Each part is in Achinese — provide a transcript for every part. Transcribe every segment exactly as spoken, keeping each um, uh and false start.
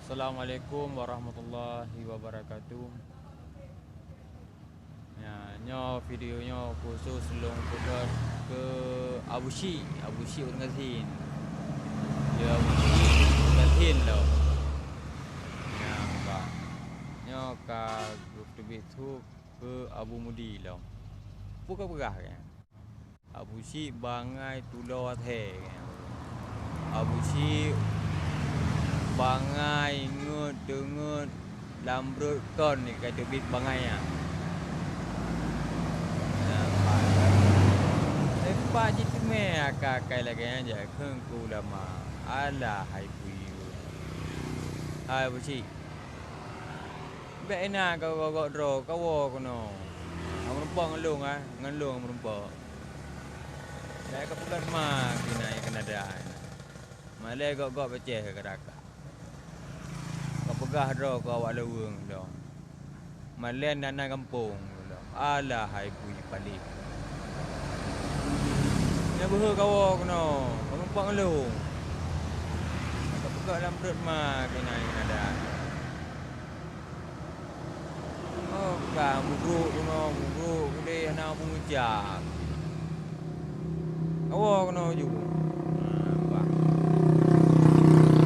Assalamualaikum warahmatullahi wabarakatuh. Ya, nyoe video nyoe khusus lôn peugah keu Abu Syik, Abu Syik Ureueng Gasien. Ya, Abu Syik Ureueng Gasien lom. Ya, bah. Nyoe ka geuteubiet su keu Abu Mudi lom. Peue ka peugah nyan? Abu Syik bangai tulo athée. Abu Syik bangai ngeut teungeut lam brot kon ka teubiet bangai nyan. Leupah jiteumé akai-akai lagée nyan jak kheun keu ulama. Alah hai buyue. Hai Abu Syik. Bék inan ka gok-gok droe, kawoe keunoe. Ka meurumpok ngon lôn, ah, ngon lôn ka meurumpok. Bék ka peugah teuma keunan nyang keunada. Malée gok-gok peucéh ka raka. Ka peugah droe keu awak laweueng lom. Malée nan-nan gampông lom. Alah hai bui paléh. Nyan beuhe kawoe keunoe, ka meurumpok ngon lôn. Ka peugah lam brot ma keunan nyang keunada. Oh, ka mugrok keunoe, mugrok udeh hana peue meucah. Kawoe keunoe ju. Bah.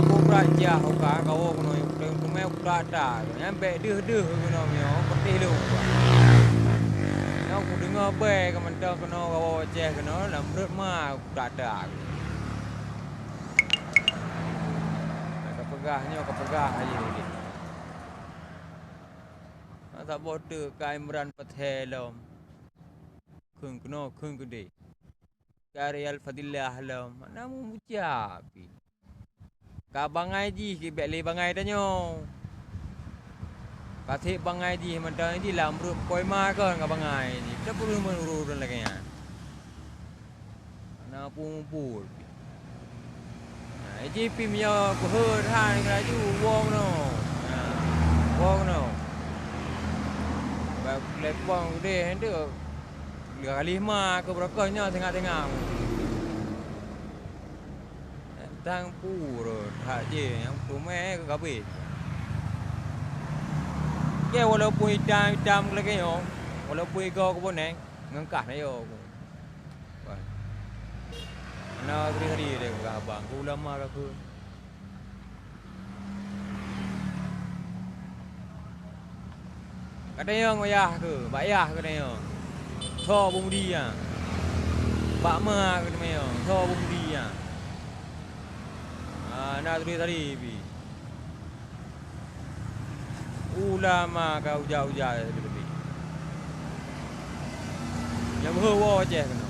Kubra jah uka kawoe keunoe, teumé kutak-tak. Nyan bék deuh-deuh keunoe meunyoe, peutéh lôn, bah. Nyoe kudeungoe bèe keu mantong keunoe kawoe Aceh keunoe, lam brot ma kutak-tak. Ka peugah nyoe, ka peugah aja. Saboh teuk ka Imran Pathe lom. Kheun keunoe, kheun keudeh. Ka Real Fadillah lom. Hana meumuja pih. Ka bangai jih, keu bék lé bangai tanyoe. Ka seb bangai jih, mantong jih lam rot koima kon ka bangai jih. Teupeureumeun ureuëng lagée nyan. Hana peue mubuet. Nah, iji pih meunyoe peuheuet hai laju woe keunoe. Nah, woe keunoe. Bak telepon udeh nyan tu. Lheuh kali ma keu beureukoh nyoe singa-singa. Tang pura that jih nyang teumé keu kabeh. Oke, walaupun itam-itam lagée nyoe, walaupun igoe keu boneng, ngon kah na yo. Wah. Na tadi-tadi deh keu abang, keu ulama ka keu. Ka tanyong bak yah keu, bak yah ka tanyong. Soe Abu Mudi nyan? Bak ma ka tanyong, soe Abu Mudi nyan? Ah, na tadi-tadi pih. Ulama ka uja-uja tadi. Nyang beuhe woe Aceh keunoe.